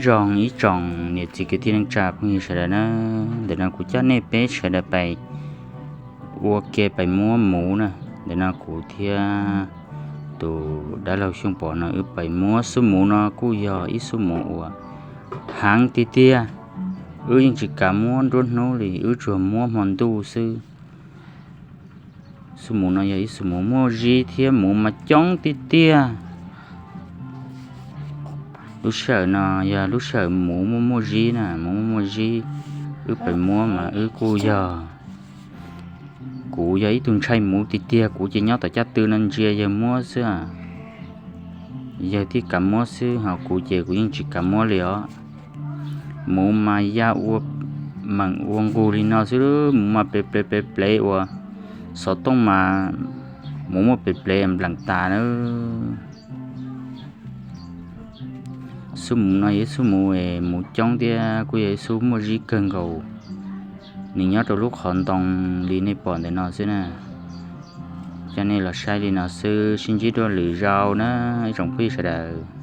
Zoo ib tsoom niam txiv kwv tij neej tsa phooj ywg sawv daws na, ntawm no kuv coj nej peb sawv daws pais ua ke pais muab muv na. Ntawm no kuv thiab tus dab laug Xyooj Pov no wb pais muab xub muv no kuj yog ib xub muv uas heev tiag tiag. Wb yeej tsis kam muab nruab hnub li, wb tsuas muab hmo ntuj xwb. Xub muv no yog ib xub muv muaj zib thiab muv mas coob tiag tiag. Lub sij hawm no yog lub sij hawm muv muaj muaj zib na, muv muaj muaj zib. Wb pais muab mas wb kuj yog, kuv yog ib tug ntshai muv tiag tiag, kuv ces nyob tom caj tw no ntsia yawg muab xwb. Yawg thiaj kam muab xwb, ho kuv ces kuv yeej tsis kam muab li os. Muv mas ya ua meem ua nqug li no xwb, muv mas plev plev plev plev ua xov tooj mas muv muaj plev plev npleem tas na. Xub muv no yog ib xub muv es muv coob thiab kuj yog ib xub muaj zib kawg nkaus. Nws nyob rau lub qhov ntoo li nej pom ntawm no xwb na. Coj nej los saib li no xwb, sib ntsib dua lwm zaus na ib tsoom phooj ywg sawv daws.